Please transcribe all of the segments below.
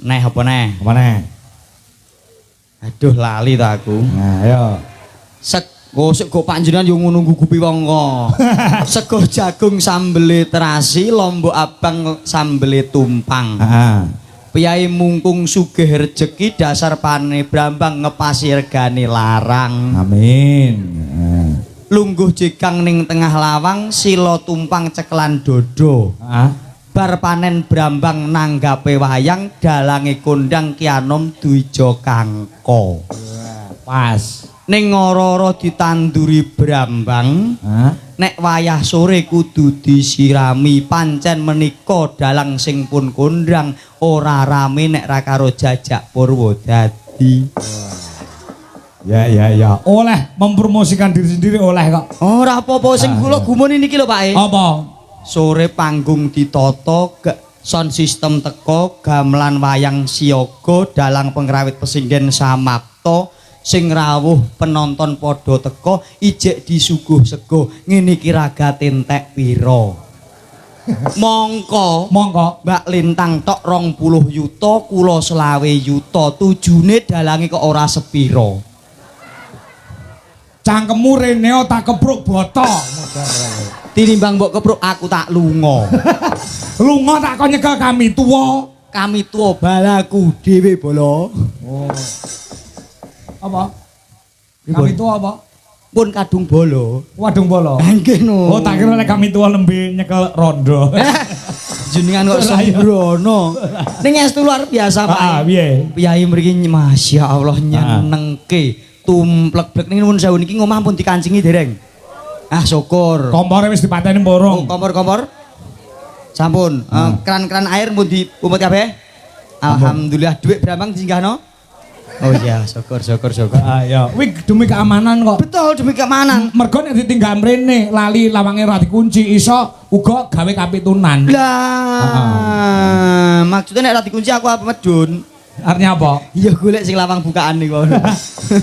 Neh apa neh? Apa neh? Aduh, lali ta aku. Nah, ayo. Sego sego panjenengan yo ngono gugupi wong kok. Sego jagung sambele terasi, lombok abang sambele tumpang. Heeh. Piyai mungkung sugih rejeki, dasar pane brambang ngepasi regane larang. Amin. Heeh. Lungguh jegang ning tengah lawang, sila tumpang cekelan dodo. Heeh. Bar panen brambang nanggape wayang, dalange kondang Ki Anom Dwija Kangko. Pas. Ning ora-ora ditanduri brambang, Hah? nek wayah sore kudu disirami. Pancen menika dalang sing pun kondang ora rame nek ra karo Jajak Purwodadi. Ya. Oleh mempromosikan diri sendiri oleh kok. Ora apa-apa, sing kula gumun niki lho, Pak e. Apa? Sore panggung ditata, sound system teko, gamelan wayang siaga, dalang pengrawit pesinggen samapta, sing rawuh penonton padha teko, ijek disuguh sego. Ngene iki ragate entek pira? Mongko Mongko. Mbak Lintang tok 20 yuta, kula 25 yuta, tujune dalange kok ora sepira. Cangkemmu rene tak kepruk boto. Tinimbang mbok kepruk, aku tak lunga. Lunga tak kon nyekel kami tuwa. Kami tuwa balaku dhewe bala. Oh. Apa? Pripun? Kami tuwa apa? Pun kadung bala. Wadung bala. Nggih no. Oh, tak kira nek kami tuwa nembe nyekel rondo. Jenengan kok sembrono. Ning estu luar biasa, Pak. Ah, piye? Piyai mriki Masya Allah nyenengke. Tumplek-blek. Ning nuwun sewu, niki ngomah pun dikancingi dereng? Ah, syukur. Kompore wis dipateni Oh, borong. Kompor-kompor. Sampun. Keran-keran air pun diumpet kabeh. Alhamdulillah, dhuwit brambang disinggahno. Oh iya, syukur syukur syukur. Ah, iya. Kuwi demi keamanan kok. Betul, demi keamanan. Mergo nek ditinggal mrene lali lawange ora dikunci, iso uga gawe kapitunan. Lah, maksudnya nek ora dikunci aku apa medun? Artinya apa? Iya, golek sing lawang bukaan niku.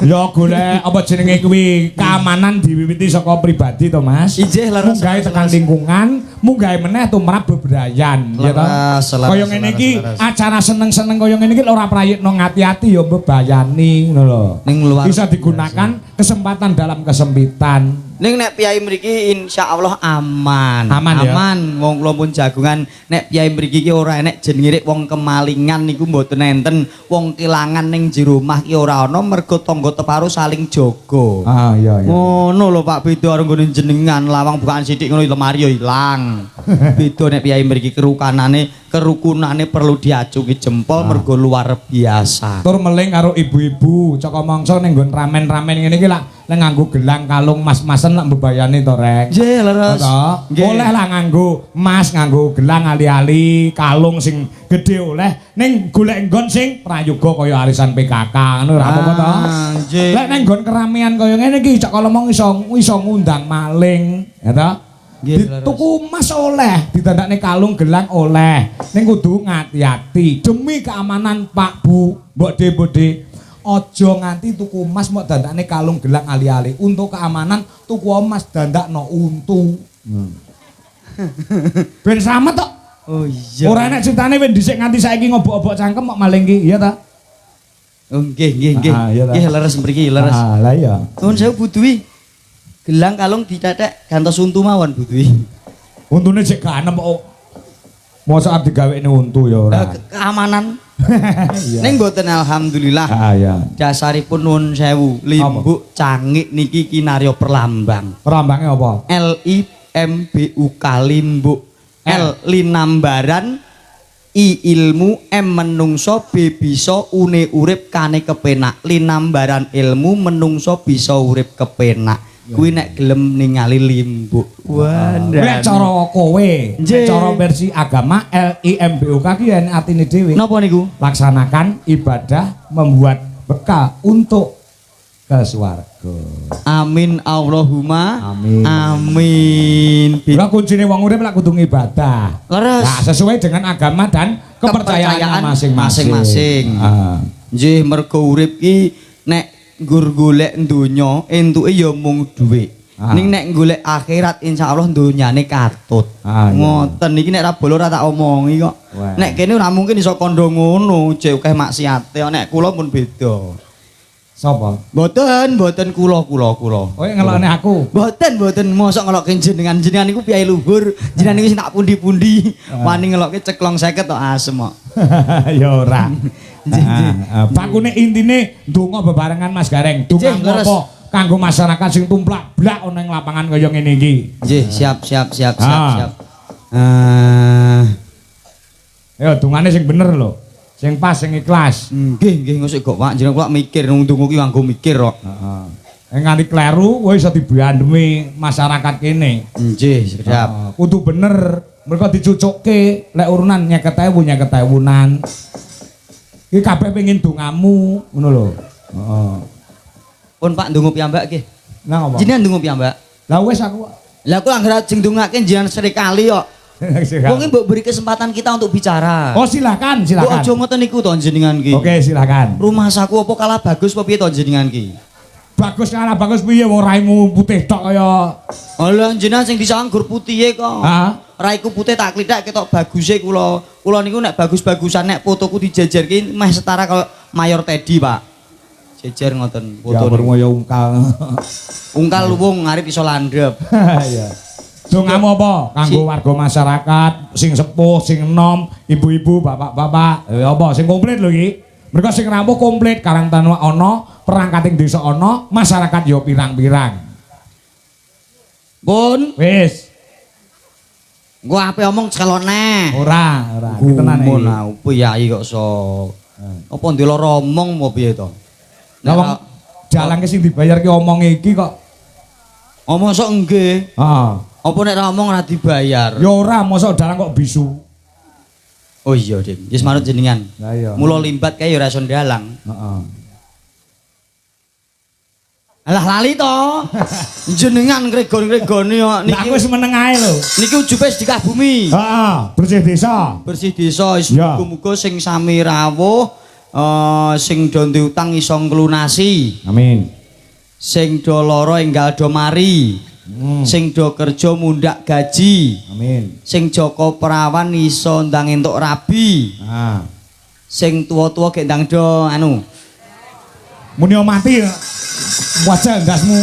Ya golek apa jenenge kuwi, keamanan diwiwiti saka pribadi to, Mas. Injih, leres. Munggahe tekan lingkungan, munggahe meneh tumrap bebrayan, ya to. Leres, leres, Kaya ngene iki leres. acara seneng-seneng kaya ngene iki ora prayitno, ngati-ati ya mbebayani ngono lho. Ning luar Bisa digunakan kesempatan dalam kesempitan. Ning nek piyai mriki insyaallah aman. Aman ya? Aman. Wong kula pun jagongan, nek piyai mriki ki ora enek jenenge rek wong kemalingan niku mboten enten. Wong kelangan ning jero omah ki ora ana, mergo tangga teparo saling jaga. Ah, iya. Ngono lho, Pak, beda karo nggone jenengan, lawang bukaan sithik ngono lemari yo ilang. Beda nek piyai mriki, kerukanane, kerukunane perlu diacungi jempol mergo luar biasa. Tur meling karo ibu-ibu, caka mangsa ning nggon ramen-ramen ngene iki lak lek nganggo gelang kalung mas-masen lak mbebayani to, Rek. Nggih, leres. Toh? Nggih. Oleh lah nganggo emas, nganggo gelang ali-ali, kalung sing gedhe oleh, ning golek nggon sing prayoga kaya arisan PKK ngono ora apa-apa to. Ah, nggih. Lek ning nggon keramaian kaya ngene iki cak kalau mong iso iso ngundang maling, ya toh? Nggih, leres. Tuku emas oleh, didandakne kalung gelang oleh. Ning kudu ngati-ati demi keamanan Pak, Bu, Mbok De, Mbok De. Aja nganti tuku emas mok dandakne kalung gelang ali-ali. Untuk keamanan tuku emas dandakno untu. Ben slamet tok. Oh iya. Ora enek critane wis dhisik nganti saiki ngobok-obok cangkem kok maling ki, iya ta? Oh, nggih. Ah, iya ta. Nggih, leres mriki, leres. Ah, lah iya. Nuwun sewu, Bu Dwi. Gelang kalung ditetek gantos untu mawon, Bu Dwi. Untune sik gak anem kok. Mosok arep digawekne untu ya ora. Keamanan. Iya. Ning mboten, alhamdulillah. Ah, iya. Dasaripun nuwun sewu, limbuk cangik niki kinarya perlambang. Perlambange apa? L I M B U K, limbuk. L linambaran, I ilmu, M menungso, B bisa, une urip, kane kepenak. Linambaran ilmu, menungso bisa urip kepenak. Kuwi nek gelem ningali limbuk. Wah, Nek cara kowe, nek cara versi agama L I M B U K ki enek artine dhewe. Napa niku? Laksanakan ibadah membuat bekal untuk ke swarga. Amin Allahumma. Amin. Amin. Lah kuncine wong urip lak kudu ngibadah. Leres. Nah, sesuai dengan agama dan kepercayaan masing-masing. Masing-masing. Ah. Nggih, mergo urip ki nek nggur golek donya entuke ya mung dhuwit. Ah. Ning nek golek akhirat insyaallah donyane katut. Ah, iya. Ngoten iki nek ra bolo ora tak omongi kok. Wah. Nek kene ora mungkin iso kandha ngono, jek akeh maksiate. Nek kula pun beda. Sapa? Mboten, mboten kula kula kula. Oh, ngelokne aku. Mboten, mboten mosok ngelokke jenengan. Jenengan niku piyai luhur, jenengan niku sing tak pundi-pundi. Wani ngelokke ceklong 50 tok asem kok. Ya ora. Nggih, nggih. Ah, ah, bakune intine ndonga bebarengan Mas Gareng. Nggih, Dongamu leres. apa kanggo masyarakat sing tumplak blak ana ing lapangan kaya ngene iki? Nggih, siap siap siap siap Ah. siap. Eh, Ayo dongane sing bener lho. Sing pas, sing ikhlas. Nggih, nggih ngosik kok Pak. Jenengan kula mikir nang ndonga ki nganggo mikir kok. Heeh. Nganti kleru kowe iso dibandemi masyarakat kene. Nggih, siap. Heeh, kudu bener. Mereka dicucukke lek urunan 50.000 50.000-an. Iki kabeh pengin dongamu, ngono lho. Heeh. Pun Pak ndonga piyambak nggih. Nang apa? Jenengan ndonga piyambak. Lah wis aku. Lah kula anggere ajeng ndongake jenengan serikali kok. Wong iki mbok beri kesempatan kita untuk bicara. Oh, silakan, Mbok silakan. aja ngoten niku to jenengan ki. Oke, silakan. Rumangsaku apa kalah bagus apa piye to jenengan ki? Bagus kalah bagus piye wong raimu putih tok kaya? Alah, jenengan sing disawang gur putihe kok. Hah? Raiku putih tak klithak ketok baguse kula. Kula niku nek bagus-bagusan nek fotoku dijejerke meh setara kaya Mayor Teddy, Pak. Jejer ngoten Ya foto. perlu ya ungkal. Ungkal luwung ngarep iso landhep. Iya. Dongamu apa kanggo warga masyarakat sing sepuh, sing enom, ibu-ibu, bapak-bapak, apa sing komplit lho iki. Mereka sing rawuh komplit, Karang Taruna ana, perangkating desa ana, masyarakat ya pirang-pirang. Pun, Wis, engko ape omong celone. Ora, ora. Iki tenan Gumun iki. aku piyai kok so. Apa ndelok omong apa piye to? Lah wong dalange sing dibayar ki omong iki kok. Omong sok nggih. Heeh. Apa nek ra omong ora dibayar? Ya ora, mosok dalang kok bisu. Oh iya, Dik. Wis manut jenengan. Lah iya. Mula limbat kae ya ora iso ndalang. Heeh. Alah, lali to. Jenengan ngregon-ngregoni kok Lah niki. aku wis meneng ae lho. Niki ujube sedekah bumi. Heeh, bersih desa. Bersih desa wis Ya. muga-muga sing sami rawuh sing do duwe utang iso nglunasi. Amin. Sing do lara enggal do mari. Sing do kerja mundak gaji. Amin. Sing jaka perawan iso ndang entuk rabi. Ah. Sing tuwa-tuwa gek ndang do anu. Muni mati wajah ndasmu.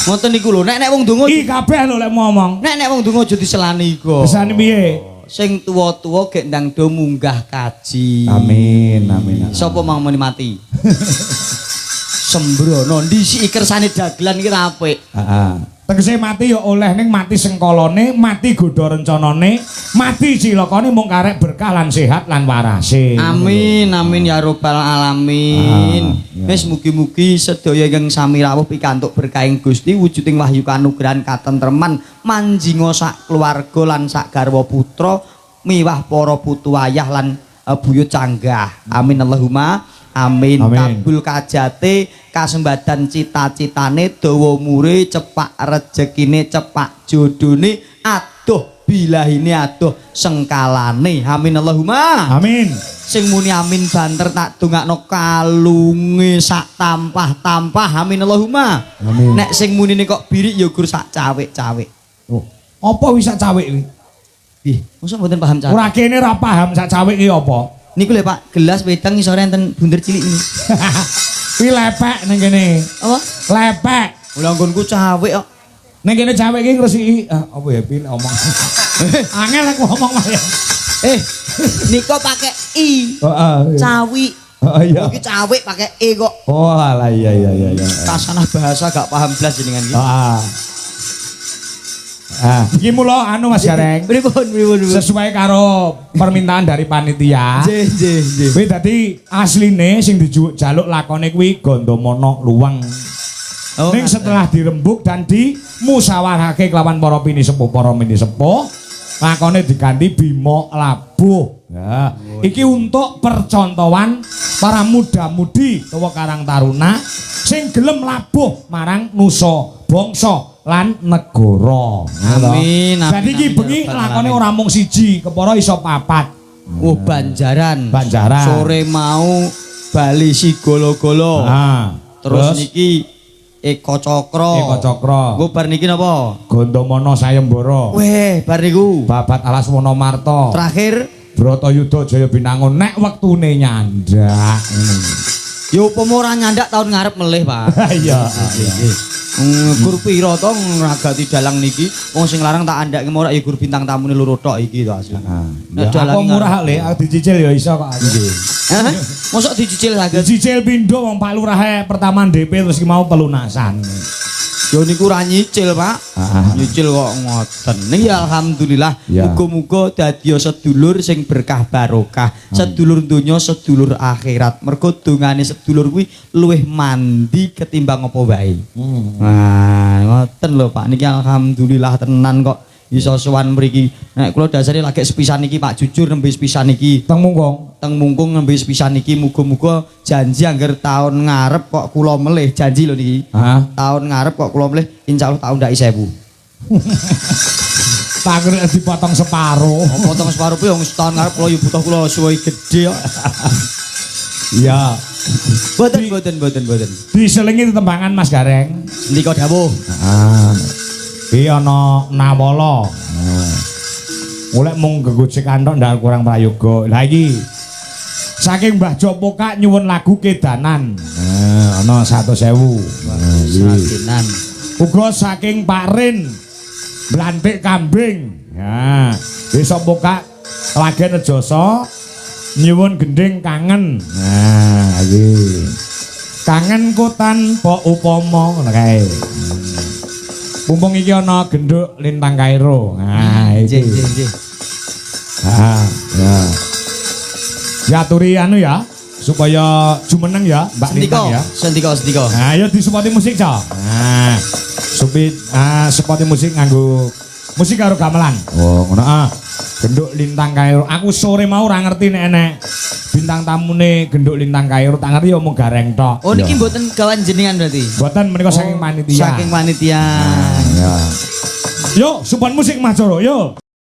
Ngoten niku lho, nek nek wong donga I kabeh lho lek ngomong. nek nek wong donga aja diselani kok. Besane piye? Sing tuwa-tuwa gek ndang do munggah kaji. Amin, amin. Amin. Sapa mau muni mati? Sembrono ndisiki kersane dagelan iki ra apik. Heeh. Tegese mati ya oleh ning mati sengkolone, mati godha rencanane, mati cilakane mung karek berkah lan sehat lan warase. Amin amin ya robbal alamin. Ah, iya. Wis mugi-mugi sedaya ingkang sami rawuh pikantuk berkahing Gusti wujuding wahyu kanugrahan katentreman manjinga sak keluarga lan sak garwa putra miwah para putu ayah lan buyut canggah. Amin Allahumma amin. Amin. Kabul kajate kasembadan cita-citane dawa umure cepak rejekine cepak jodone aduh bilahine aduh sengkalane. Amin Allahumma. Amin. Sing muni amin banter tak dongakno kalunge sak tampah-tampah. Amin Allahumma. Amin. Nek sing munine kok birik ya gur sak cawik-cawik. Oh, apa wis sak cawik kuwi? Ih, mosok mboten paham cawik? Ora kene ora paham sak cawik iki apa. Niku lho Pak, gelas wedang isore enten bunder cilik ini. Kuwi lepek ning kene. Apa? Lepek. Lah nggonku cawik kok. Ning kene cawik iki ngresiki ah, apa ya pin omong. Angel aku ngomong mah ya. Eh, niko pakai i. Heeh. Cawik. Oh iya. Iki cawik pakai e kok. Oh alah iya iya iya iya. Kasanah bahasa gak paham blas jenengan iki. Ah. Ah, iki mula anu Mas Gareng. Pripun pripun pripun. Sesuai karo permintaan dari panitia. Nggih nggih nggih. Kuwi dadi asline sing dijaluk lakone kuwi Gandamana Luweng. Oh, Ning ngaten. setelah dirembuk dan dimusyawarahke kelawan para pinisepuh para pinisepuh, lakone diganti Bima Labuh. Ya, iki untuk percontohan para muda-mudi utawa Karang Taruna sing gelem labuh marang nusa, bangsa lan negara. Amin, amin, Dadi iki amin, bengi ya rabbal lakone alamin. ora mung siji, kepara iso papat. Oh, Banjaran. Banjaran. Sore mau bali si golo-golo. Ah, Terus niki Eko Cakra. Eko Cakra. Nggo bar niki napa? Gondomono Sayembara. Weh, bar niku. Babat Alas Wonomarta. Terakhir Bratayuda Jaya Binangun nek wektune nyandak. Ya upama ora nyandak tahun ngarep melih, Pak. Iya. Gur pira to ngragati dalang niki? Wong sing larang tak andhake ora ya gur bintang tamune loro tok iki to asli. Nek Ya, aku murah le, aku dicicil ya iso kok aku. Nggih. Hah? Mosok dicicil saged? Dicicil pindho wong Pak Lurahe pertama DP terus ki mau pelunasan. Ya niku ora nyicil, Pak. Nyicil kok ngoten. Ning ya alhamdulillah muga-muga dadi sedulur sing berkah barokah. Sedulur donya, sedulur akhirat. Mergo dongane sedulur kuwi luwih mandi ketimbang apa wae. Nah, ngoten lho Pak. Niki alhamdulillah tenan kok iso sowan mriki. Nek kula dasare lagi sepisan iki Pak, jujur nembe sepisan iki. Teng Mungkung. Teng Mungkung nembe sepisan iki, muga-muga janji angger tahun ngarep kok kula melih, janji lho niki. Hah? Tahun ngarep kok kula melih insyaallah tak undhaki 1000. Tak kira dipotong separo. Oh, potong separo kuwi wong setahun ngarep kula yo butuh kula suwe gedhe kok. Iya. Mboten mboten mboten mboten. Diselingi tembangan Mas Gareng. Ndika dawuh. Ah. Iki ana Nawala. Oleh mung gegojekan tok ndak kurang prayoga. Lah iki saking Mbah Jopo Kak nyuwun lagu Kedanan. Nah, ana 100.000. Nah, iki. Sragenan. Uga saking Pak Rin Blantik Kambing. Ya, Desa Pokak Klagen Rejasa nyuwun gending kangen. Nah, iki. Kangen ku tanpa upama ngono kae. Mumpung iki ana genduk Lintang Kairo. Nah, iki. Nggih, nggih, nggih. Ah, ya. Diaturi anu ya, supaya jumeneng ya, Mbak Sendika, Lintang ya. sendika, sendika. Nah, ayo disupporti musik, Cok. Nah, supporti musik nganggo musik karo gamelan. Oh, ngono ah. Genduk Lintang Kairo. Aku sore mau ora ngerti nek enek bintang tamune Genduk Lintang Kairo, tak ngerti ya mung Gareng tok. Oh, niki mboten gawan jenengan berarti? Mboten, menika saking panitia. Saking panitia. Ya. Yo, support musik Mas Joro, yo.